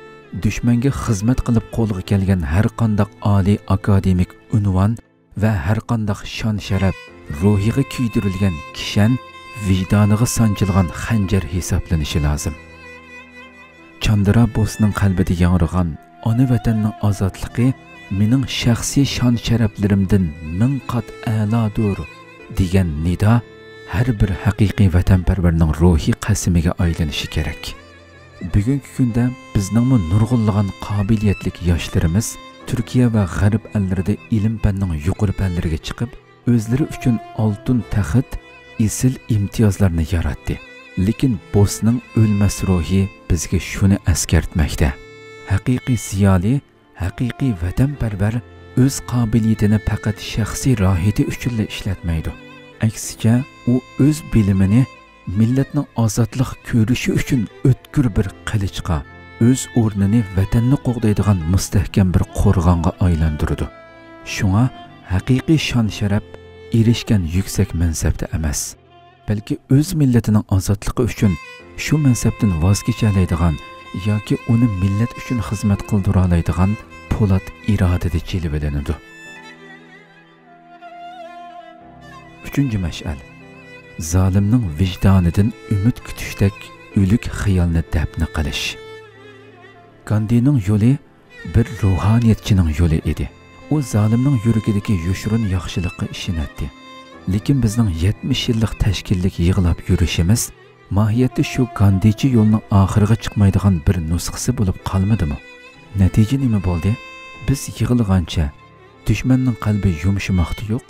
دۈشمەنگە خىزمەت قىلىپ قولغا كەلگەن ھەرقانداق ئالىي ئاكادېمىك ئۇنۋان ۋە ھەرقانداق شان-شەرەپ، روھىغا كىيدۈرۈلگەن كىشەن، ۋىجدانىغا سانچىلغان خەنجەر ھېسابلىنىشى لازىم. چاندرا بوسنىڭ قەلبىدە ياڭرىغان ئانا ۋەتەننىڭ ئازادلىقى مېنىڭ شەخسىي شان-شەرەپلىرىمدىن مىڭ قات ئەلادۇر دېگەن نىدا ھەر بىر ھەقىقىي ۋەتەنپەرۋەرنىڭ روھىي قەسىمىگە ئايلىنىشى كېرەك. بۈگۈنكى كۈندە بىزنىڭمۇ نۇرغۇنلىغان قابىلىيەتلىك ياشلىرىمىز تۈركىيە ۋە غەرب ئەللىرىدە ئىلىم-پەننىڭ يۇقىرى پەنلىرىگە چىقىپ، ئۆزلىرى ئۈچۈن ئالتۇن تەخت، ئېسىل ئىمتىيازلارنى ياراتتى. لېكىن بوسنىڭ ئۆلمەس روھى بىزگە شۇنى ئەسكەرتمەكتە: ھەقىقىي زىيالىي ھەقىقىي ۋەتەنپەرۋەر ئۆز قابىلىيىتىنى پەقەت شەخسىي راھىتى ئۈچۈنلا ئىشلەتمەيدۇ. ئەكسىچە، ئۇ ئۆز بىلىمىنى مىللەتنىڭ ئازادلىق كۈرىشى ئۈچۈن ئۆتكۈر بىر قىلىچقا، ئۆز ئورنىنى ۋەتەننى قوغدايدىغان مۇستەھكەم بىر قورغانغا ئايلاندۇرىدۇ. شۇڭا ھەقىقىي شان-شەرەپ ئېرىشكەن يۈكسەك مەنسەپتە ئەمەس، بەلكى ئۆز مىللىتىنىڭ ئازادلىقى ئۈچۈن شۇ مەنسەپتىن ۋاز كېچەلەيدىغان ياكى ئۇنى مىللەت ئۈچۈن خىزمەت قىلدۇرالايدىغان پولات ئىرادىدە جىلۋىلىنىدۇ. ئۈچىنچى مەشئەل، زالىمنىڭ ۋىجدانىدىن ئۈمىد كۈتۈشتەك ئۆلۈك خىيالنى دەپنە قىلىش. گاندىنىڭ يولى بىر روھانىيەتچىنىڭ يولى ئىدى. ئۇ زالىمنىڭ يۈرىكىدىكى يوشۇرۇن ياخشىلىققا ئىشىنەتتى. لېكىن بىزنىڭ يەتمىش يىللىق تەشكىللىك يىغلاپ يۈرۈشىمىز ماھىيەتتە شۇ گاندىچى يولنىڭ ئاخىرىغا چىقمايدىغان بىر نۇسخىسى بولۇپ قالمىدىمۇ؟ نەتىجە نېمە بولدى؟ بىز يىغلىغانچە دۈشمەننىڭ قەلبى يۇمشىماقتا يوق،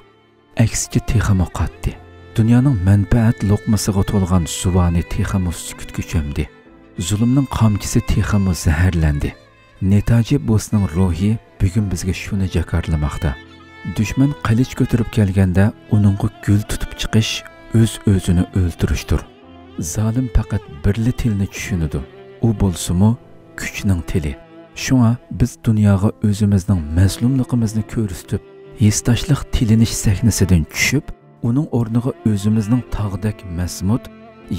ئەكسىچە تېخىمۇ قاتتى. دۇنيانىڭ مەنپەئەت لوقمىسىغا تولغان زۇۋانى تېخىمۇ سۈكۈتكە چۆمدى. زۇلۇمنىڭ قامچىسى تېخىمۇ زەھەرلەندى. نېتاجى بوسنىڭ روھى بۈگۈن بىزگە شۇنى جاكارلىماقتا. دۈشمەن قىلىچ كۆتۈرۈپ كەلگەندە، ئۇنىڭغا گۈل تۇتۇپ چىقىش ئۆز-ئۆزىنى ئۆلتۈرۈشتۇر. زالىم پەقەت بىرلا تىلنى چۈشىنىدۇ. ئۇ بولسىمۇ كۈچنىڭ تىلى. شۇڭا بىز دۇنياغا ئۆزىمىزنىڭ مەزلۇملۇقىمىزنى كۆرسىتىپ، ھېسداشلىق تىلىنىش سەھنىسىدىن چۈشۈپ، ئۇنىڭ ئورنىغا ئۆزىمىزنىڭ تاغدەك مەزمۇت،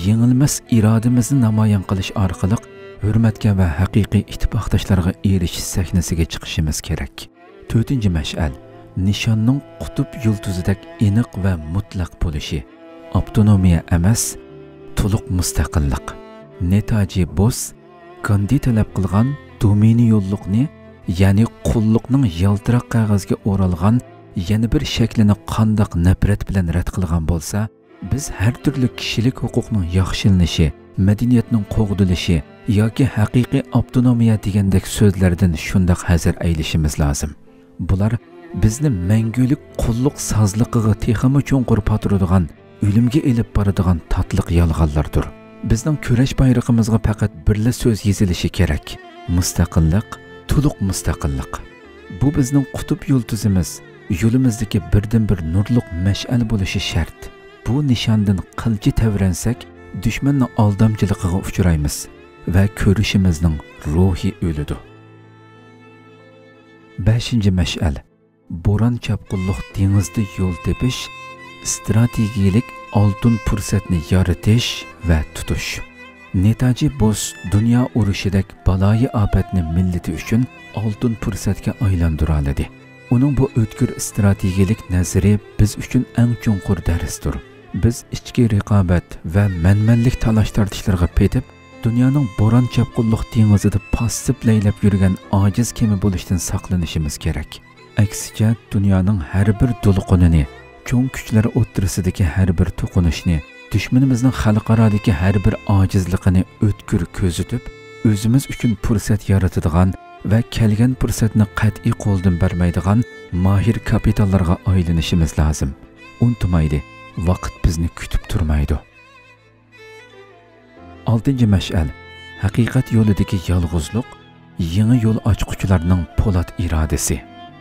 يېڭىلمەس ئىرادىمىزنى نامايان قىلىش ئارقىلىق ھۆرمەتكە ۋە ھەقىقىي ئىتتىپاقداشلارغا ئېرىشىش سەھنىسىگە چىقىشىمىز كېرەك. تۆتىنچى مەشئەل، نىشاننىڭ قۇتۇپ يۇلتۇزىدەك ئېنىق ۋە مۇتلەق بولۇشى. ئاپتونومىيە ئەمەس، تولۇق مۇستەقىللىق. نېتاجى بوس گاندى تەلەپ قىلغان دومىنىيونلۇقنى، يەنى قۇللۇقنىڭ يالتىراق قەغەزگە ئورالغان يەنە بىر شەكلىنى قانداق نەپرەت بىلەن رەت قىلغان بولسا، بىز ھەر تۈرلۈك كىشىلىك ھوقۇقنىڭ ياخشىلىنىشى، مەدەنىيەتنىڭ قوغدىلىشى ياكى ھەقىقىي ئاپتونومىيە دېگەندەك سۆزلەردىن شۇنداق ھەزەر ئەيلىشىمىز لازىم. بۇلار بىزنى مەڭگۈلۈك قۇللۇق سازلىقىغا تېخىمۇ چوڭقۇر پاتۇرىدىغان، ئۆلۈمگە ئېلىپ بارىدىغان تاتلىق يالغانلاردۇر. بىزنىڭ كۈرەش بايرىقىمىزغا پەقەت بىرلا سۆز يېزىلىشى كېرەك: مۇستەقىللىق، تولۇق مۇستەقىللىق. بۇ بىزنىڭ قۇتۇپ يۇلتۇزىمىز، يولىمىزدىكى بىردىنبىر نۇرلۇق مەشئەل بولۇشى شەرت. بۇ نىشاندىن قىلچە تەۋرەنسەك، دۈشمەننىڭ ئالدامچىلىقىغا ئۇچرايمىز ۋە كۈرىشىمىزنىڭ روھى ئۆلىدۇ. بەشىنچى مەشئەل، بوران-چاپقۇنلۇق دېڭىزدا يول تېپىش، ئىستراتېگىيەلىك ئالتۇن پۇرسەتنى يارىتىش ۋە تۇتۇش. نېتاجى بوس دۇنيا ئۇرۇشىدەك بالايىئاپەتنى مىللىتى ئۈچۈن ئالتۇن پۇرسەتكە ئايلاندۇرالىدى. ئۇنىڭ بۇ ئۆتكۈر ئىستراتېگىيەلىك نەزىرى بىز ئۈچۈن ئەڭ چوڭقۇر دەرستۇر. بىز ئىچكى رىقابەت ۋە مەنمەنلىك تالاش-تارتىشلىرىغا پېتىپ، دۇنيانىڭ بوران-چاپقۇنلۇق دېڭىزىدا پاسسىپ لەيلەپ يۈرگەن ئاجىز كېمە بولۇشتىن ساقلىنىشىمىز كېرەك. ئەكسىچە، دۇنيانىڭ ھەر بىر دولقۇنىنى، چوڭ كۈچلەر ئوتتۇرىسىدىكى ھەر بىر توقۇنۇشنى، دۈشمىنىمىزنىڭ خەلقئارادىكى ھەر بىر ئاجىزلىقىنى ئۆتكۈر كۆزىتىپ، ئۆزىمىز ئۈچۈن پۇرسەت يارىتىدىغان ۋە كەلگەن پۇرسەتنى قەتئىي قولدىن بەرمەيدىغان ماھىر كاپىتانلارغا ئايلىنىشىمىز لازىم. ئۇنتۇمايلى، ۋاقىت بىزنى كۈتۈپ تۇرمايدۇ. ئالتىنچى مەشئەل، ھەقىقەت يولىدىكى يالغۇزلۇق، يېڭى يول ئاچقۇچىلارنىڭ پولات ئىرادىسى.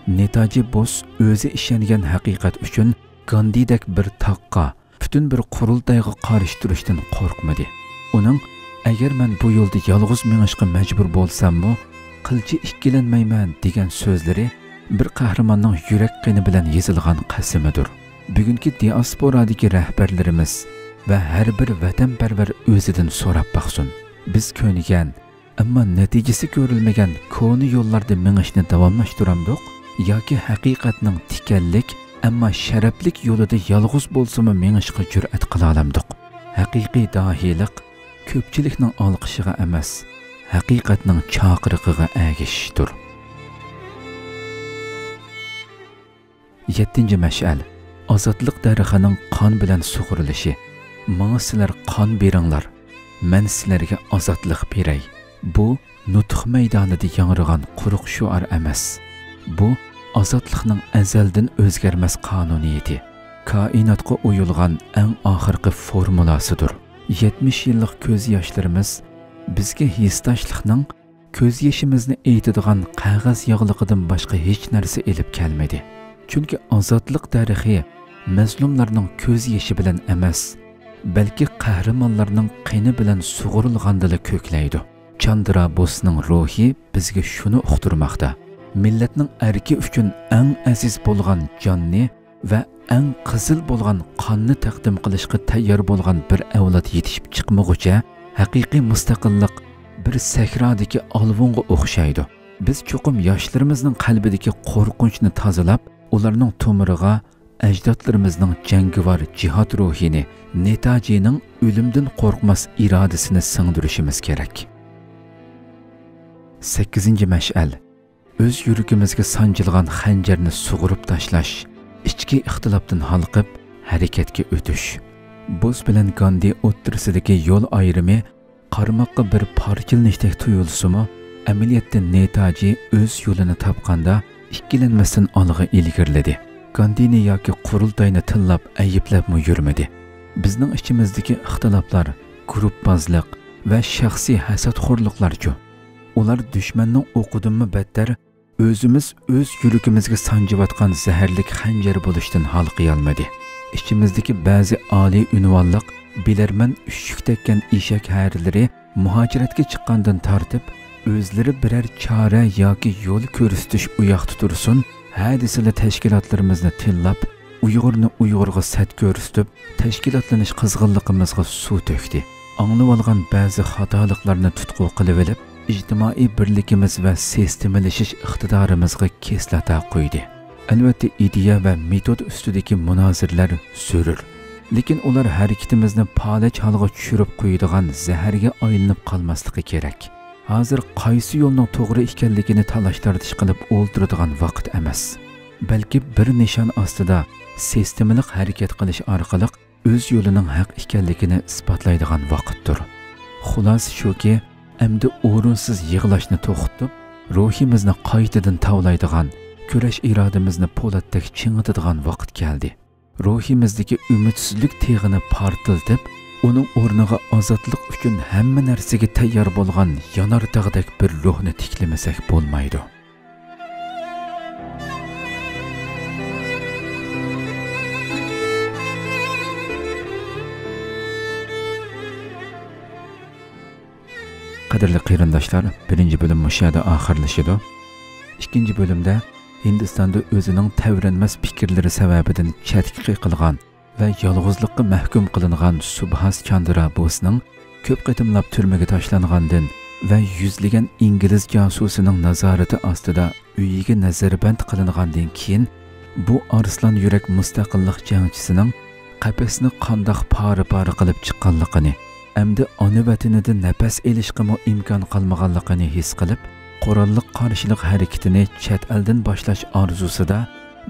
نېتاجى بوس ئۆزى ئىشەنگەن ھەقىقەت ئۈچۈن گاندىدەك بىر تاغقا، پۈتۈن بىر قۇرۇلتايغا قارشى تۇرۇشتىن قورقمىدى. ئۇنىڭ «ئەگەر مەن بۇ يولدا يالغۇز مېڭىشقا مەجبۇر بولساممۇ، قىلچە ئىككىلەنمەيمەن» دېگەن سۆزلىرى بىر قەھرىماننىڭ يۈرەك قېنى بىلەن يېزىلغان قەسىمىدۇر. بۈگۈنكى دىئاسپورادىكى رەھبەرلىرىمىز ۋە ھەر بىر ۋەتەنپەرۋەر ئۆزىدىن سوراپ باقسۇن: بىز كۆنگەن، ئەمما نەتىجىسى كۆرۈلمىگەن كونا يوللاردا مېڭىشنى داۋاملاشتۇرامدۇق ياكى ھەقىقەتنىڭ تىكەنلىك، ئەمما شەرەپلىك يولىدا يالغۇز بولسىمۇ مېڭىشقا جۈرئەت قىلالامدۇق؟ ھەقىقىي داھىيلىق كۆپچىلىكنىڭ ئالقىشىغا ئەمەس، ھەقىقەتنىڭ چاقىرىقىغا ئەگىشىشتۇر. يەتتىنچى مەشئەل، ئازادلىق دەرىخىنىڭ قان بىلەن سۇغۇرۇلۇشى. ماڭا سىلەر قان بېرىڭلار، مەن سىلەرگە ئازادلىق بېرەي. بۇ نۇتۇق مەيدانىدا ياڭرىغان قۇرۇق شوئار ئەمەس. بۇ ئازادلىقنىڭ ئەزەلدىن ئۆزگەرمەس قانۇنىيىتى، كائىناتقا ئويۇلغان ئەڭ ئاخىرقى فورمۇلاسىدۇر. يەتمىش يىللىق كۆز ياشلىرىمىز بىزگە ھېسداشلىقنىڭ كۆز يېشىمىزنى ئېيتىدىغان قەغەز ياغلىقىدىن باشقا ھېچ نەرسە ئېلىپ كەلمىدى. چۈنكى ئازادلىق دەرىخى مەزلۇملارنىڭ كۆز يېشى بىلەن ئەمەس، بەلكى قەھرىمانلارنىڭ قېنى بىلەن سۇغۇرۇلغاندىلا كۆكلەيدۇ. چاندرا بوسنىڭ روھى بىزگە شۇنى ئۇقتۇرماقتا: مىللەتنىڭ ئەركى ئۈچۈن ئەڭ ئەزىز بولغان جاننى ۋە ئەڭ قىزىل بولغان قاننى تەقدىم قىلىشقا تەييار بولغان بىر ئەۋلاد يېتىشىپ چىقمىغۇچە، ھەقىقىي مۇستەقىللىق بىر سەھرادىكى ئالۋۇڭغا ئوخشايدۇ. بىز چوقۇم ياشلىرىمىزنىڭ قەلبىدىكى قورقۇنچنى تازىلاپ، ئۇلارنىڭ تومۇرىغا ئەجدادلىرىمىزنىڭ جەڭگىۋار جىھاد روھىنى، نېتاجىنىڭ ئۆلۈمدىن قورقماس ئىرادىسىنى سىڭدۈرۈشىمىز كېرەك. سەككىزىنچى مەشئەل. ئۆز يۈرىكىمىزگە سانجىلغان خەنجەرنى سۇغۇرۇپ تاشلاش، ئىچكى ئىختىلاپتىن ھالقىپ، ھەرىكەتكە ئۆتۈش. بوس بىلەن گاندى ئوتتۇرىسىدىكى يول ئايرىمى قارىماققا بىر پارچىلىنىشتەك تۇيۇلسىمۇ، ئەمەلىيەتتە نېتاجى ئۆز يولىنى تاپقاندا، ئىككىلەنمەستىن ئالغا ئىلگىرىلىدى. گاندىنى ياكى قۇرۇلتاينى تىللاپ، ئەيىبلەپمۇ يۈرمىدى. بىزنىڭ ئىچىمىزدىكى ئىختىلاپلار، گۇرۇپپازلىق ۋە شەخسىي ھەسەتخورلۇقلارچۇ؟ ئۇلار دۈشمەننىڭ ئوقىدىنمۇ بەتتەر، ئۆزىمىز ئۆز يۈرىكىمىزگە سانجىۋاتقان زەھەرلىك خەنجەر بولۇشتىن ھالقىيالمىدى. ئىچىمىزدىكى بەزى ئالىي ئۇنۋانلىق، بىلەرمەن ئۈششۈك تەگكەن ئېشەك ھەرىلىرى مۇھاجىرەتكە چىققاندىن تارتىپ، ئۆزلىرى بىرەر چارە ياكى يول كۆرسىتىش ئۇياقتا تۇرسۇن، ھە دېسىلا تەشكىلاتلىرىمىزنى تىللاپ، ئۇيغۇرنى ئۇيغۇرغا سەت كۆرسىتىپ، تەشكىلاتلىنىش قىزغىنلىقىمىزغا سۇ تۆكتى. ئاڭلىۋالغان بەزى خاتالىقلارنى تۇتقا قىلىۋېلىپ، ئىجتىمائىي بىرلىكىمىز ۋە سىستېمىلىشىش ئىقتىدارىمىزغا كىسلاتا قۇيدى. ئەلۋەتتە، ئىدىيە ۋە مېتود ئۈستىدىكى مۇنازىرىلەر زۆرۈر. لېكىن ئۇلار ھەرىكىتىمىزنى پالەچ ھالغا چۈشۈرۈپ قويىدىغان زەھەرگە ئايلىنىپ قالماسلىقى كېرەك. ھازىر قايسى يولنىڭ توغرا ئىكەنلىكىنى تالاش-تارتىش قىلىپ ئولتۇرىدىغان ۋاقىت ئەمەس. بەلكى بىر نىشان ئاستىدا سىستېمىلىق ھەرىكەت قىلىش ئارقىلىق ئۆز يولىنىڭ ھەق ئىكەنلىكىنى ئىسپاتلايدىغان ۋاقىتتۇر. خۇلاسە شۇكى، ئەمدى ئورۇنسىز يىغلاشنى توختىتىپ، روھىمىزنى قايتىدىن تاۋلايدىغان، كۈرەش ئىرادىمىزنى پولاتتەك چىڭىتىدىغان ۋاقىت كەلدى. روھىمىزدىكى ئۈمىدسىزلىك تېغىنى پارتلىتىپ، ئۇنىڭ ئورنىغا ئازادلىق ئۈچۈن ھەممە نەرسىگە تەييار بولغان يانارتاغدەك بىر روھنى تىكلىمىسەك بولمايدۇ. قەدىرلىك قېرىنداشلار، بىرىنچى بۆلۈم مۇشۇ يەردە ئاخىرلىشىدۇ. ئىككىنچى بۆلۈمدە ھىندىستاندا ئۆزىنىڭ تەۋرەنمەس پىكىرلىرى سەۋەبىدىن چەتكە قېقىلغان ۋە يالغۇزلۇققا مەھكۇم قىلىنغان سۇبھاس چاندرا بوسنىڭ كۆپ قېتىملاپ تۈرمىگە تاشلانغاندىن ۋە يۈزلىگەن ئىنگلىز جاسۇسىنىڭ نازارىتى ئاستىدا ئۆيىگە نەزەربەند قىلىنغاندىن كېيىن، بۇ ئارسلان يۈرەك مۇستەقىللىق جەڭچىسىنىڭ قەپەسنى قانداق پارە-پارە قىلىپ چىققانلىقىنى، ئەمدى ئانا ۋەتىنىدە نەپەس ئېلىشقىمۇ ئىمكان قالمىغانلىقىنى ھېس قىلىپ، قوراللىق قارشىلىق ھەرىكىتىنى چەت ئەلدىن باشلاش ئارزۇسىدا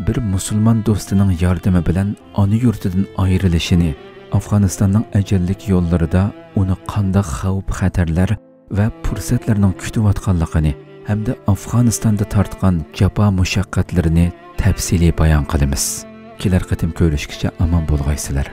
بىر مۇسۇلمان دوستىنىڭ ياردىمى بىلەن ئانا يۇرتىدىن ئايرىلىشىنى، ئافغانىستاننىڭ ئەجەللىك يوللىرىدا ئۇنى قانداق خەۋپ-خەتەرلەر ۋە پۇرسەتلەرنىڭ كۈتۈۋاتقانلىقىنى ھەمدە ئافغانىستاندا تارتقان جاپا-مۇشەققەتلىرىنى تەپسىلىي بايان قىلىمىز. كېلەر قېتىم كۆرۈشكىچە ئامان بولغايسىلەر.